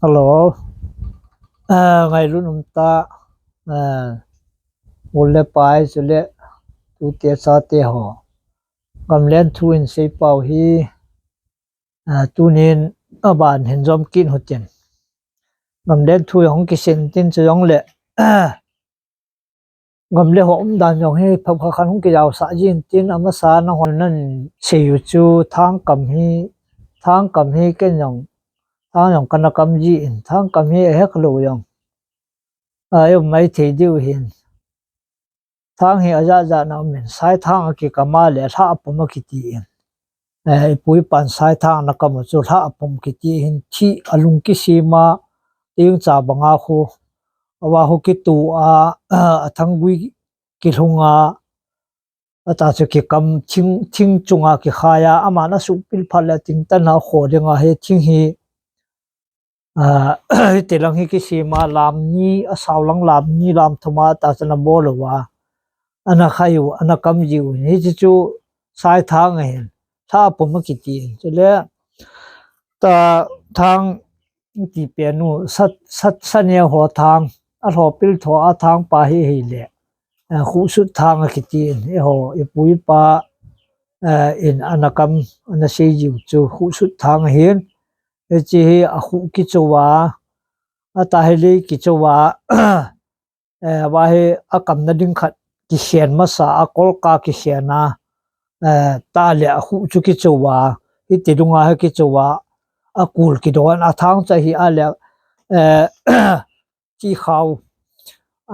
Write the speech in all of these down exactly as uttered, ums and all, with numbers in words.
Hello. Ah, ngailut um tah. Ah, u le pai, chule tute chate ho. Gamlen thu in seipau hi, ah, tunin aban hin jom kit u hitin. Gamlen thu hung kisei intin, chujongle, ah, gam le ho umdan jong hi phabep khat khat hung kijaosah jin tin, amasa nanghon nan sei u chu thangkam hi, thangkam hi ken jong, thang jong kana kam jin, thangkam hi ahek lou jong a um mai thei diu hin. Thang hi ajat jat na um in, saithang akikam a le lha apum akiti in. Eh, ipu ipan saithang ana kam u chu lha apum kiti hin, thih alung kisima, tingcha banga khu, awa khu kitu a, athanggui kilhunga, atah chu kikam thing, thing chunga kikhai a, aman asuhpil phat le tingtan a kho dinga hi thing hi, ah, hiti lang hi kisima lam ni, asao lang lam ni, lam thuma tah chu ana bol uva, ana khai u, ana kam ji u, hiche chu saithang ahin, lha apum akiti in. Chule ta thang ti pen u, sa, sa, sa neo ho thang, alhopil tho a thang pa hi hile, eh, khuhsut thang akiti in, eiho ipu ipa, eh, in ana kam, ana sei ji u chu khuhsut thang ahin. Hiche hi akhuh kichou a, atah hi lei kichou a, eh, awa hi akamna ding khat kikhen masa a, kolka kikhen a, eh, tah le akhuh chu kichou a, hiti dunga hi kichou a, akul kidon, athang cha hi a le, eh, chi khao,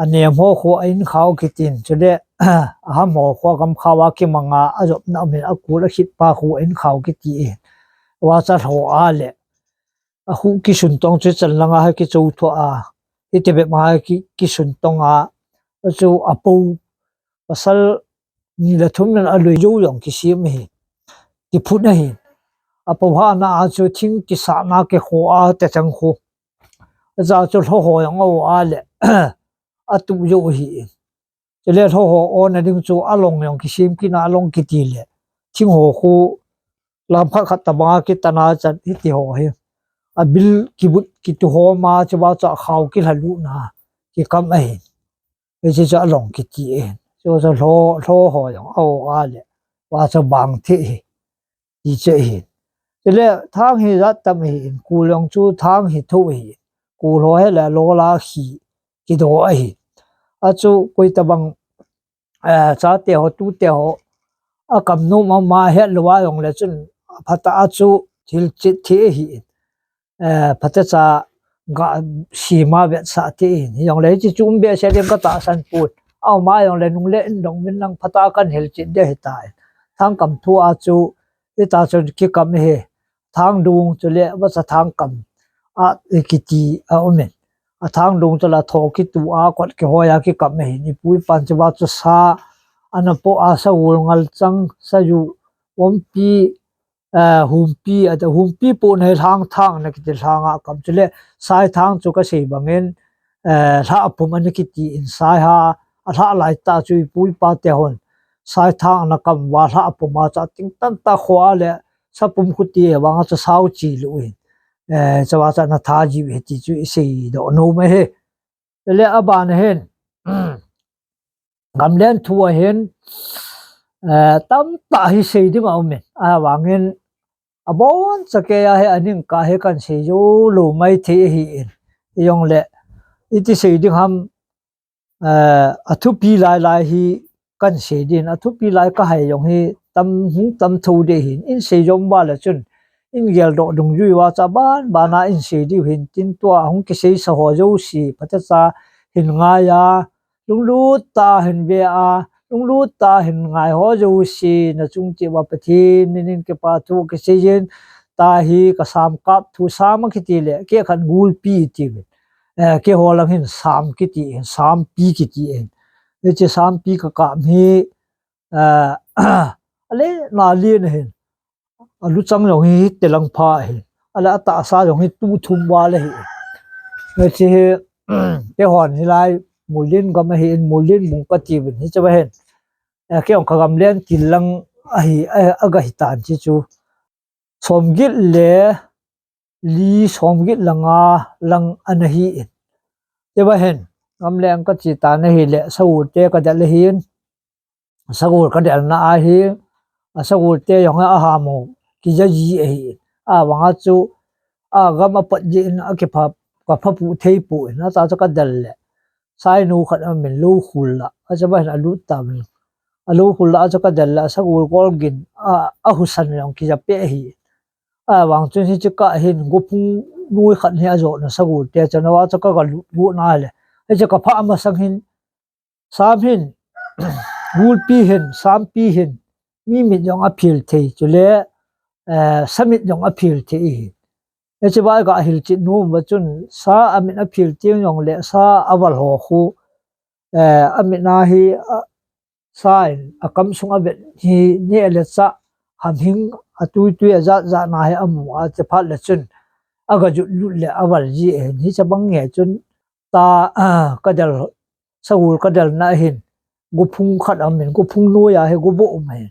anem ho khu ahin khao kiti in, chule, aham ho khu agam khao a kimanga, ajopna um in akul akhit pa khu ahin khao kiti in. Awa cha lho a le, akhuh kisun tong chu chan langa hi kichou tho a, hiti bep ma hi ki, kisun tong a, chu apo, pasal ni le thum nan alui jou jong kisem ahi, kiphut ahi. Apo hahna a chu thing kisahna kikho a techang khu. Acha chu lho ho jong aum a le, atup jou ahi. Chule lho ho auna ding chu along jong kisem kit na, along kiti le, thing ho khu lam khat khat tabanga kitan a chan hiti ho hi. Abil kibut kitu ho ma chu awa chu akhao kilha lutna kikam ahi. Hiche chu along kiti ahin. Chu chu lho, lho ho jong aum a le, awa chu bang thei hi, ti chu ahin. Chule thang hi jat tam ahin, kul jong chu thang hi thou ahin. Kul ho hi le lol a khi kido ahin. Achu koi tabang, eh, chate ho, tute ho akam nom ama het lou a jongle chun, phatah a chu hilchet thei ahin. Eh, phatecha ga sima vetsah thei ahin. Hijongle hiche chu um behseh ding katahsan pon. Aum a jongle nung le in dong min lang phatah a kan hilchet ding ahitai. Thangkam thu a chu, hita chun kikam ahi. Thangdung chule vacha thangkam a kiti aum in. Athangdung chule tho kitu a kot kihoi a kikam ahin. Ipu ipan chu awa chu sa ana po a, sa ul ngal chang, sa ju, umpi, eh, humpi, ati, humpi po na hi lhang thang na kiti, lhang a kam chule, saithang chu kasei bangin, eh, lha apum ana kiti in, saiha, alha lai tah chu ipu ipa te hon saithang ana kam uva lha apum a chu ating tantah kho a le, sapum khu ti vang a chu sao chi lou in, eh, chu awa chu ana tha ji u ahi ti chu isei doh nom ahi. Chule aban ahin, gamlen thu ahin, eh, tamtah hi sei ding aum in, avangin aboncha kei a hi aning kah hi kan sei jou lou maithei ahin. Hijongle, iti sei ding ham, eh, athupi lai lai hi kan sei ding, athupi lai kahai jong hi tam, hung tam thou ding ahin, in sei jom uva le chun, in geldoh dungjui uva chu aban ban a in sei diu ahin, tin tua hung kiseisa ho jouse, phatecha hin ngai a, lunglut tah a hin ve a, lunglut tah a hin ngai ho jouse, nachung cheh uva Pathen min in kipa thu kisei jin, tua hi kasam kap thu, sam akiti le, kei khan gulpi iti uvin. Eh, keiho lang hin sam kiti ahin, sampi kiti ahin. Hiche sampi kakap hi, eh, ale na len ahin. Aluchang jong hi hiti lang pha ahi. Ale atahsa jong hi tu thum val ahi. Hiche hi, keihon hilai Mullin gam ahin, Mullin bung kati uvin hiche ahin. Eh, kei jong kagamlen til lang ahi, eh, aga hitan hiche chu. Somget le li somget le nga lang ana hi in. Tia hin, gamleng ka che tan ahile, sagol te ka del ahin. Sagol ka delna ahi, a sagol te jong a hamo, kija ji ahi. Ahivang a chu, a gam a pat ji in a kipha, ka pha pu thei pu in, a ta chu ka del le. Sainu khat a min lo khul la, a chu ba hin a lut ta min. A lo khul la, a chu ka del le, a sagol gol gin, a, a husan jong kija pe ahi. Ahivang chun hiche ka hin, gophung noi khat hi a jona sagol te, chu na va chu ka ga lut gu na le. Hiche ka pha masang hin, Sam hin, gulpi hin, sampi hin, mi mit jong a phil thei, chule, eh, sa mit jong a phil thei hi. Hiche ba ka hil chit nu ba chun, sa a mit a phil thei jong le, sa a val ho khu, eh, a mit na hi, a, sa in, a kam sung a vet hi, ne le cha, ham hing, a tui tui a jat jat na hi a mu a, che phat le chun, a ga jut lut le, a val ji e, hiche bang nge chun, ta, ah, ka del, sagol ka del na hin, gophung khat a min, gophung noi a hi, gobo um hin.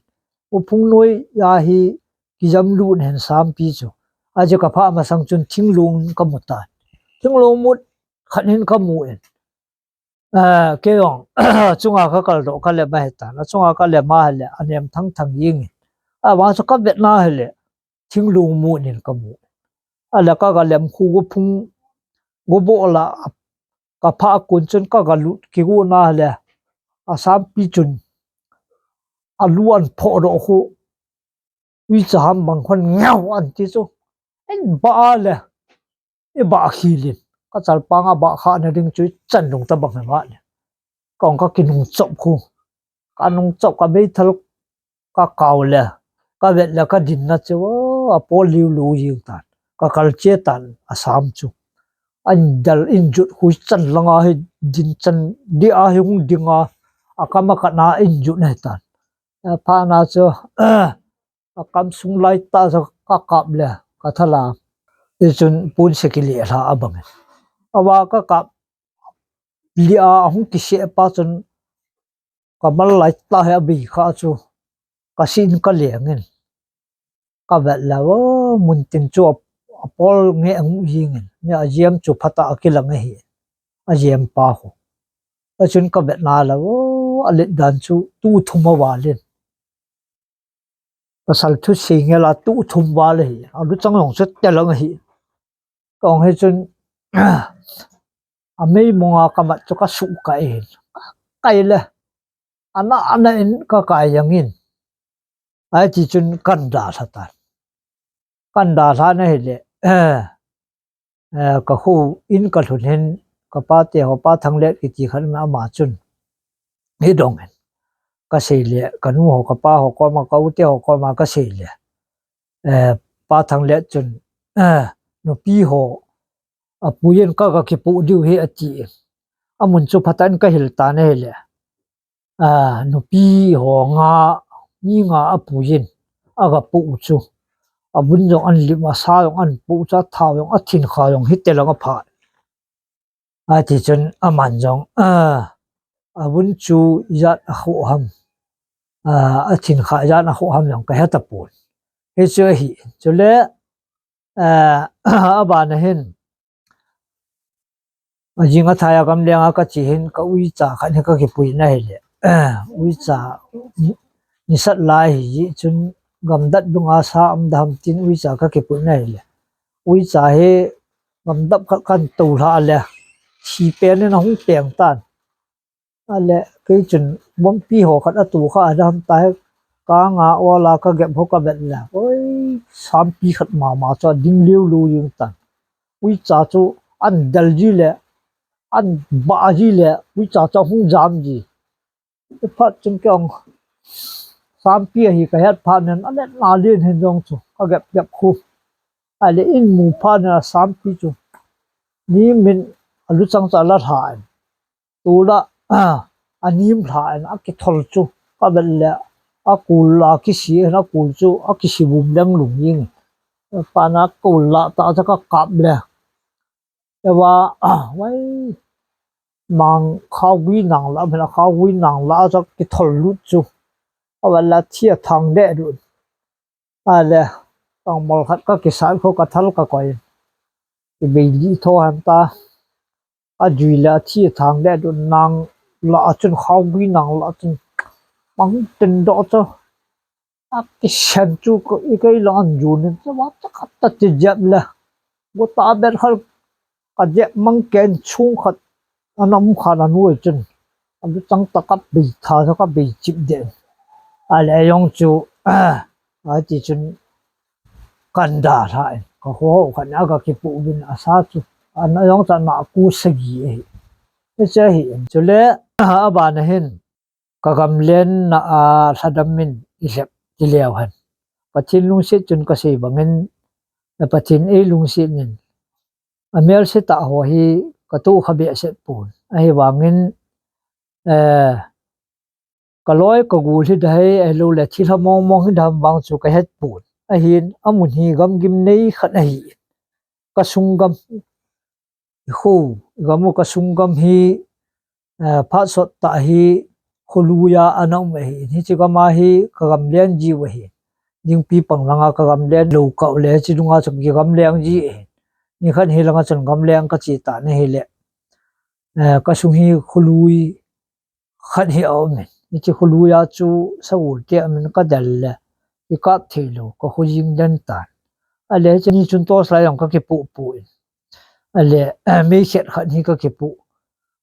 Gophung noi a hi, kijam lut hin sampi chu. A chu ka pha masang chun thinglung ka mu ta. Thinglung mut khat hin ka mu in. Ah, kei jong, chunga ka kal doh ka lem ahi ta. A chunga ka lem ahile, a nem thang thang jing in. Ahivang chu ka vet na hile, thinglung mut in ka mu. A le ka ga lem khu gophung, gobo la, ka pha kun chun ka ga lut kigu na le, a sampi chun, a lu an pho doh khu, uicha ham bang khon ngau an ti chu, in ba le, i ba khil in, ka chalpang a ba kha na ding chu i chan lung ta bang he ba le. Kong ka kinung chop khu. Ka nung chop ka bei thal ka kau le. Ka vet le ka din na chu, a pol liu lu jing tan. Ka kal che tan a sam chu. An dal in jut khu chan lang a hi din chan di a hi hung ding a. A kam a ka na in jut na tan. A pha na chu, a kam sung lai ta chu ka kap le ka thala. Ti chun pun se ki le hla a bang. A va ka kap li a hung ki se pa chun ka mal lai ta he a bi kha chu ka sin ka leng in. Ka vet le, o, mun tin chu a, a pol nge hung jing in. Ni a jiam chu phat a kilang ahi. A jiam pa khu. A chun ka vet na le, o, a let dan chu tu thum a val in. Pasal thusei nge la tu thum val ahi. A lu chang jong chu te lang ahi. Kong hi chun, a mei mong a ka mat chu ka su kai in. Kai le. Ana, ana in ka kai jang in. Ai ti chun kan da hla ta. Kan da hla na hi le. Eh, eh, ka khu in ka lhun hin, ka pa te ho pa Thanglet kiti khat na ama chun. Hi dong hin. Ka sei le, ka nu ho, ka pa ho koma, ka u te ho koma ka sei le. Eh, pa Thanglet chun, eh, nupi ho, a puiyin ka, ka kipu diu hi a ti. A mun chu phat in ka hil ta na hi le. A, nupi ho nga, mi nga a puiyin, a ga pu chu. A bun jong an lim, a sa jong an pu chu, a thao jong, a thin kha jong hi te lang a pha. A ti chun a man jong, a, a bun chu ijat a khu ham. A, a thin kha ijat a khu ham jong ka he ta pon. Hi chu hi, chu le, a, a ban a hin. A jing a thai a kam leng a ka chi hin ka uicha khat hi ka kipui na hi le. Uicha ni sat lai hi ji chun gam dat dung a sa am da ham tin uicha ka kipui na hi le. Uicha hi gam dap khat kan to hla le. Si pen in a hung peng tan. A le, kei chun, bompi ho khat a tu kha a dam ta he, ka nga ola ka gep ho ka vet le. Oi, sampi khat mama chu a ding liu lu jing tan. Uicha chu an dal ji le, an ba ji le, uicha chu hung jam ji. Phat chun kei ong, sampi ahi ka het phat nen, a let na lin hin jong chu, ka gep gep khu. A le in mu phat nen a sampi chu. Ni min a lu chang cha la hla en. Tula, a nim hla in a kithol chu, ka vet le, a kul la kisi in a kul chu, a kisi bum leng lung jing. Pana kul la ta cha ka kap le. Ewa, a, wai, mang khau gui nang la, mena khau gui nang la cha kithol lut chu. A vet la thi a thang le lut. A le, tang mol khat ka kisat khu ka thal ka koi. Bei li tho han ta. A jui le a thi thang le dun nang la a chun khau gui nang la a chun mang tin do cho. A ki sen chu ko i kai la an ju ni cho wa ta ka ta ti jep le. Go ta ber khal ka jep mang ken chung khat a nam khan a nuai chun. A lu chang ta ka bei tha cho ka bei chip de. A le yong chu a ti chun kan da tha in ka ho ho khan a ka ki pu bin a sa chu. A na yong cha na ku sa gi e. E che hi in chu le a ba na hin. Ka gamlen na a lhadam min i lhep ti leu hen. Pathin lungsit chun ka sei bangin, na Pathin ei lungsit nin. A mel se ta ho hi ka tu kha be se pun. Ahi bangin, eh, ka loi ka gul hi dai, ai lo le thil ha mong mong hi dam bang chu ka het pun. Ahin, amun hi gam gim nei khat ahi. Ka sung gam khu, gam u ka sung gam hi, eh, phat sot ta hi, khuluya ana um ahi. Hichi gam a hi, ka gam leng ji u ahi. Dingpi pang langa ka gam leng lo ka u le, chi dunga chun ki gam leng ji ahi. Ni khan hi langa chun gam leng ka chi ta na hi le. Eh, ka sung hi khului khat hi a um in. Hichi khuluya chu sa ul te a min ka del le. I kap thei lo, ka khu jing den tan. A le, chi ni chun tos lai ang ka ki pu pu in. A le, eh, mei khet khat hi ka ki pu.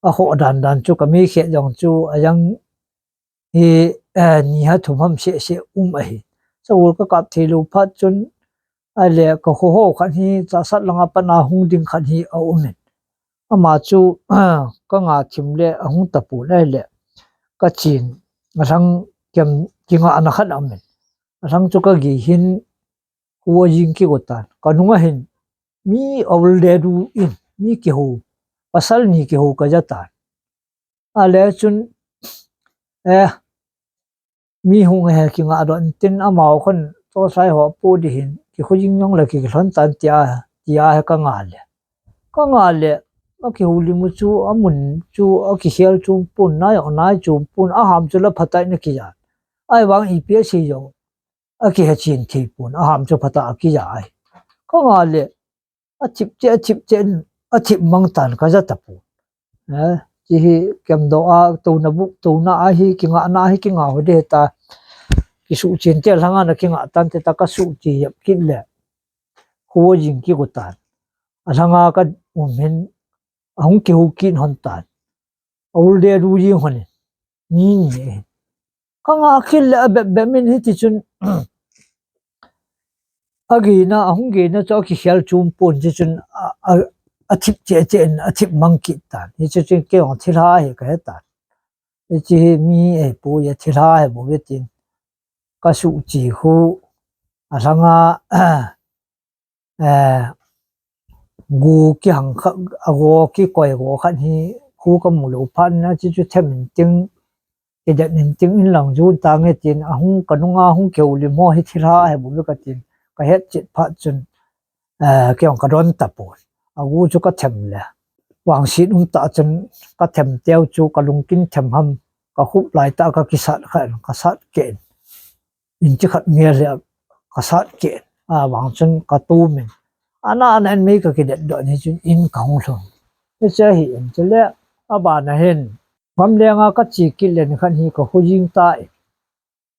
A ho dan dan chu ka mei khet jong chu a yang hi, eh, ni ha thum ham se se um ahi. Sa ul ka kap thei lo phat chun a le ka ho ho khat hi cha sat langa pana hung ding khat hi a um in. Ama chu ka nga thim le a hung ta pu le le ka chin a thang kem ki nga na khat a um in. A thang chu ka gi hin khu a jing ki go tan. Ka nung a hin mi a ul le du in mi ki ho. Pasal ni ki ho ka ja tan. A le chun, eh, mi hung he ki nga don tin ama ho khon to sai ho pu di hin, ki khu jing yong le ki lhon tan tia, tia he ka nga le. Ka nga le, a ki hu li mu chu, a mun chu, a ki hial chu pun, nai o nai chu pun, a ham chu la phatai na ki ya. Ai wang i pia si yo. A ki he chin thei pun, a ham chu phata a ki ya ai. Ka nga le, a thip che, a thip che, a thip mang tan ka ja ta pu. Eh, chi hi kem do a, to na bu, to na a hi, ki nga na hi, ki nga ho de ta. Ki su chin te langa na ki nga tan te ta ka su chi yap kit le. Khu jing ki go tan. A langa ka um hin, a hung ki hu kin hon tan. A ul de du jing hon. Ni ni. Ka nga khil le a bep bep min hi ti chun. A gina, a hung gina chu a ki hial chum pun ti chun a, a, a thip che che in, a thip mang kit tan. Hi chu chun ke ong thil ha hi ka he tan. Hi chi hi mi e pu ya thil ha he bu ve tin. Ka su chi khu a langa, eh, gu ki hang kha, a go ki koi go khan hi khu ka mu lo phan na chi chu them in ting, ki det in ting in lang ju ta nge tin a hung ka nunga hung keu li mo hi thil ha he bu ve ka tin ka het chit phat chun, eh, ke ong ka don ta pu. A gu chu ka them le. Wang sit um ta chun ka them teu chu ka lungkin them ham ka khup lai ta ka ki sat kha ka sat ke in. In chi khat nge le ka sat ke. A wang chun ka tu min. Ana ana en mei ka ki det do ni chun in ka hung lhung. Ni che hi in chu le a ba na hin. Gam lenga ka chi ki len khan hi ka khu jing ta i.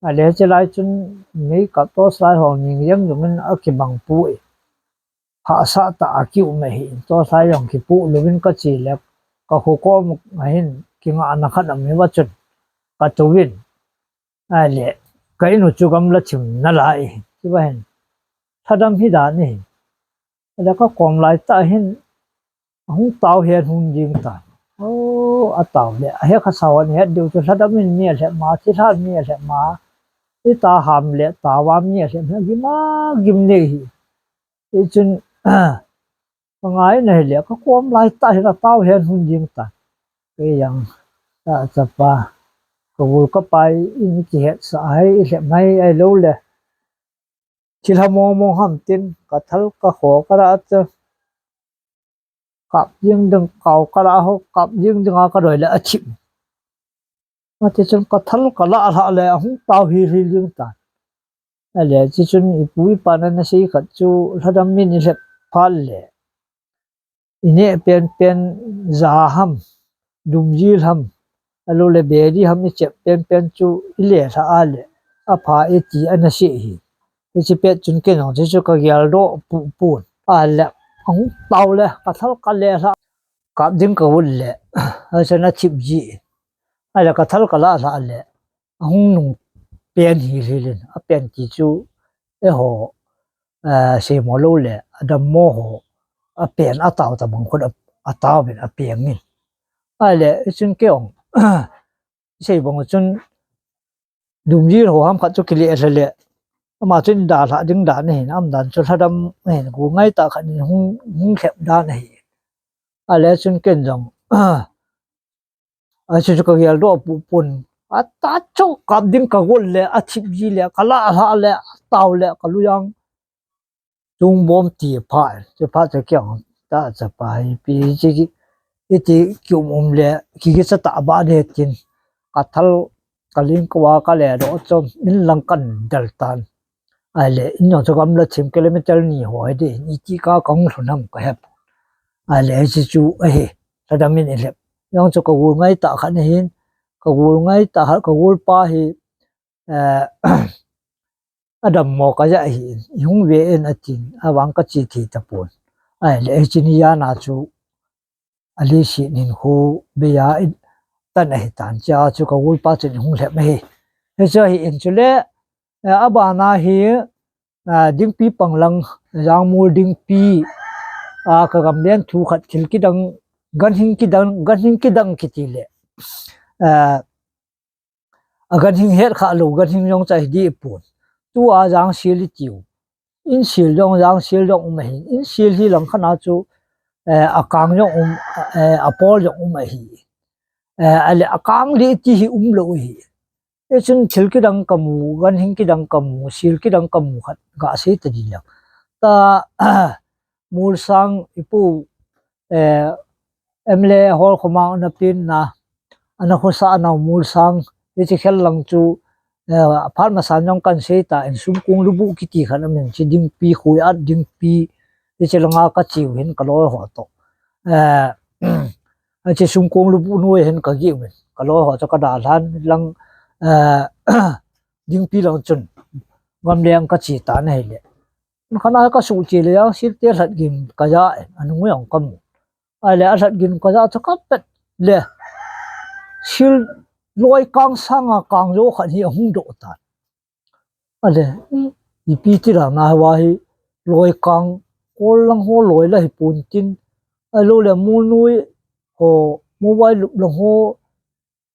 A le che lai chun mei ka to sai ho ning yang ju min a ki bang pu i. Ha sa ta a ki um hi in to sai yong ki pu lu min ka chi le ka khu ko mu hin ki nga na khat am hi wa chun. Ka tu win. A le, ka inu chu gam la thim na lai, ti ba hin. Thadam hi dan hi. A le ka kom lai ta hin, a hung tau hen hung ding ta. O, a tau le, a he kha sao an het diu chu thadam in mi a le ma, thi than mi a le ma. I ta ham le, ta wa mi a le ma, gim a, gim nei hi. I chun, ka ngai na hi le, ka kom lai ta hi la tau hen hung ding ta. Kei jong, a chapa, ka vul ka pai in ki het sa ai, i lhep mai ai lo le. Thil ha mong mong ham tin, ka thal ka kho ka ra cha. Kap jing ding kau ka ra ho, kap jing ding a ka doi le a thip. Ma ti chun ka thal ka la lha le a hung tau hi hi jing ta. A le, chi chun i pu i pa na na sei khat chu, lhadam min i lhep phat le. ineh penpen ja ham, dumjil ham, alou le bedi ham ichep penpen chu ile lha a le, apha e ti ana sei hi. Hiche pet chun ken jong chu ka geldoh pu pun. A le, ahung tao le, ka thal ka le lha. Kap ding ka got le, a chun athip ji. A le ka thal ka la lha le, ahung nung pen hi lhilin, apen ti chu, eiho, eh, seimo lou le, adammo ho, apen atao tabang khun a, ataovin apeng in. A le, chun kei jong, sei bang chun, dumjil ho ham khat chu kile lha le, ama chun dalha ding dan ahin, aumdan chu lhadam ahin, gu ngai tah khat in hung, hung lhep dan ahi. A le chun ken jong, a chu chu ka geldoh pu pun. Ata chu kap ding ka got le, athip ji le, ka la lha le, atao le, ka lu jang. Chung bom ti pha, chu pha chu kei jong ta chapa hi pi chi ki, iti ki um um le, ki ki cha ta ba de tin. Ka thal, ka ling ka va ka le doh chom, min lang kan del tan. A le, in jong chu gamla thim kilometer ni ho hi de, iti ka kang lhun ham ka he pon. A le, hiche chu ahi, lhadam in i lhep. Jong chu ka gul ngai tah khat ahin, ka gul ngai tah khat, ka gul pa hi, eh, adammo ka ja ahin, i hung ve in atin, avang ka che thei tapon. A le, hiche ni jana chu, a leiset hinkho bei a i tan ahi tan, chea chu ka gul pa chun i hung lhep ahi. Hiche ahin chule, eh, abana hi, ah, Dingpi panglang, Jangmol Dingpi, ah, ka gamlen thu khat thil kidang, ganhing kidang, ganhing kidang kiti le, ah, a ganhing het kha lou, ganhing jong cha hi di pon. Tua Jangsil i tiu. Insil jong, Jangsil jong um ahi. Insil hi lang khat a chu, eh, akang jong um, eh, apol jong um ahi. Eh, a le akang di ti hi um lou hi. E chun thil kidang ka mu, ganhing kidang ka mu, sil kidang ka mu khat ga sei ta di lang. Ta, Molsang i pu, eh, M L A hol khomang na pin na, ana khosa ana Molsang, hiche khel lang chu, eh, phat masa jong kan sei ta, in Sumkong Lubu kiti khat amin, chi Dingpi, Khui At Dingpi, hiche langa ka chiu hin ka loi ho to. Eh, hiche Sumkong Lubu noi hin ka giu min, ka loi ho to ka dalhan lang, eh, Dingpi lang chun, gamleng ka chi ta na hi le. Khana ka suh che le, Jangsil te lhat gin ka ja, anung jong ka mu. A le, a lhat gin ka ja chu ka pet le, sil loi kang sanga kang jo khat hi ahung doh tan. A le, i, ipi ti la na hi va hi, loi kang, kol lang ho loi la hi pon tin, a lou le Molnoi ho, Mowai lup lang ho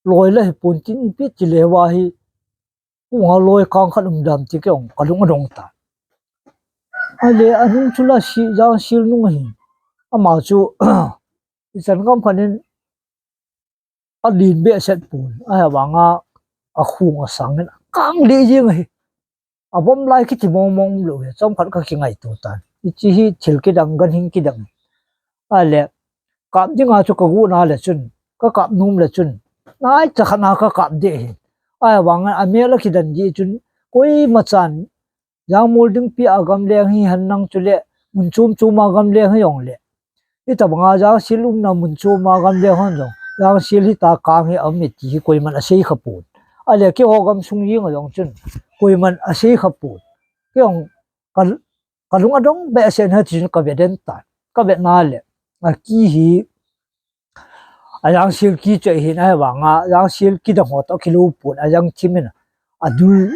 loi la hi pon tin, ipi ti le va hi, Kung a loi kang khat um dam ti kei jong ka lung adong ta. A le anung chu la si, Jangsil nung ahi. Ama chu, i chan gam khat in a lin behseh pon. Ahivanga a khung a sang in a kang lih jing ahi. A vom lai kiti mong mong um lou hi. Chomkhat ka kingaito tan. Hiche hi thil kidang, ganhing kidang. A le, kap dinga chu ka got na le chun, ka kap nom le chun, nai cha khat na ka kap ding ahi. Ahivanga a mel a kidan ding chun, koima chan, Jangmol Dingpi a gamleng hi hen lang chule, mun chom chom a gamleng hi jong le. Hitabanga Jangsil umna mun chom a gamleng hon jong, Jangsil hita kang hi a um e ti hi koiman a sei kha pon. A le keiho gamsung jeng a jong chun, koiman a sei kha pon. Kei jong ka, ka lung adong behseh in hiche chun ka ve den tan. Ka ve na le, a ki hi, a Jangsil ki chu ahin ahivanga, Jangsil kidang ho to kilou pon, a jang thim in, a dul,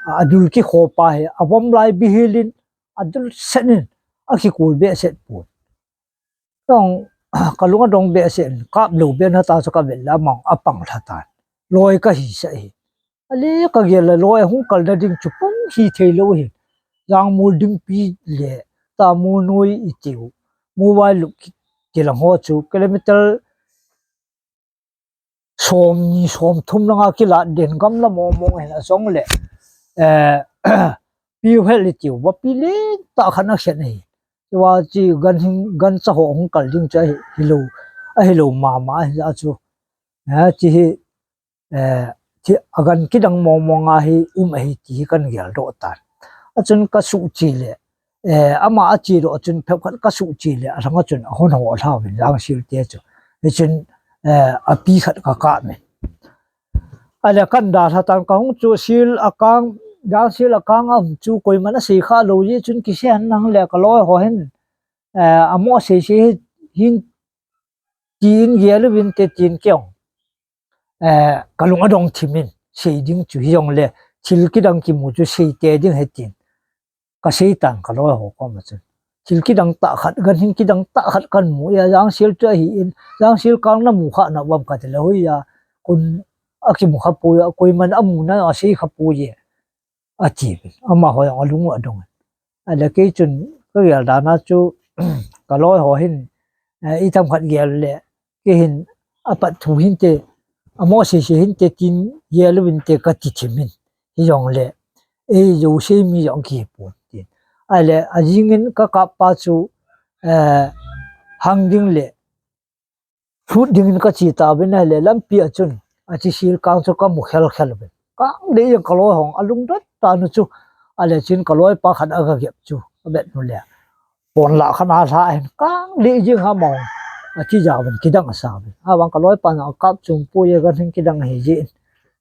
a dul kikhopa hi, a vom lai bihil in, a dul sen in, a kikul behseh pon. Jong, ka lung adong behseh in, kap lou be na ta chu ka ve le amang a pang lha tan. Loi ka hi sa hi. A le ka gel le loi hung kalna ding chu pum hi thei lou hi. Jangmol Dingpi le ta Molnoi i tiu. Mowai lup ki, kilang ho chu kilometer som ni som thum langa kilat den gamla mong mong hin a jong le. Eh, Piu Hel i tiu. Va pi le ta khan a khen hi. Tua chi ganhing, gancha ho hung kal ding chu ahi, hilou, ahilou mama ahi a chu. Eh, chi hi, eh, thi, a gan kidang mong mong a hi um ahi ti hi kan geldoh tan. A chun ka suh che le, eh, ama ache doh chun phepkhat kasuh che le, alhang a chun ahon ho lha uvin Jangsil te chu. Hichun, eh, api khat kakap in. Ale kan dalha tan, kahung chu sil akang, Jangsil akang a um chu koiman asei kha lou jeh chun kisei hen lang le kaloi ho hin, eh, amo sei sei hi, hin tin gel uvin te tin kei jong, eh, kalung adong thim in, sei ding chu hijongle, thil kidang kimu chu sei te ding ahi tin. Kasei tan kaloi ho koma chun. Thil kidang tah khat, ganhing kidang tah khat kamu a, Jangsil chu ahi in, Jangsil kang namu kha na uvam kati le, hoiya kon akimu kha poi a, koiman amu na asei kha poi e, ati. Amaho jong alung u adong. Ale kei chun kagel dan a chu, kaloi ho hin, eh, itham khat gel le, kei hin apat thu hinte, amo sei sei hinte tin gel uvin te kati thim in. Hijongle, ei jouse mi jong kihi pon tin. Ale, ajing in kakap pa chu, eh, hang ding le, lhut ding in kache tauvin ahile, lampi a chun, ache sil kang chu kamu khel khel uvin. Kang dei jeng kaloi hon, alungdon tan u chu. Ale chun kaloi pa khat agagep chu, avet u le, pon lah khat alha hin, kang dei jeng ham, ache jauvin, kidang asa uvin. Avang kaloi pan akap chun poi e, ganhing kidang ahi jeh in.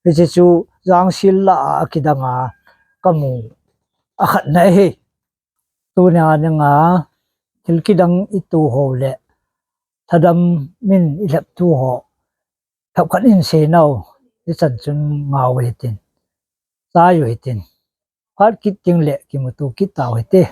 Hiche chu Jangsil lah a kidang a kamu akhatna ahi. Tunia dinga thil kidang itu ho le thadam in ilhep tu ho, thapkhat in seinau, ichan chun ngau hitin, chai u hitin, phat kit ding le kimuto kit tau hite.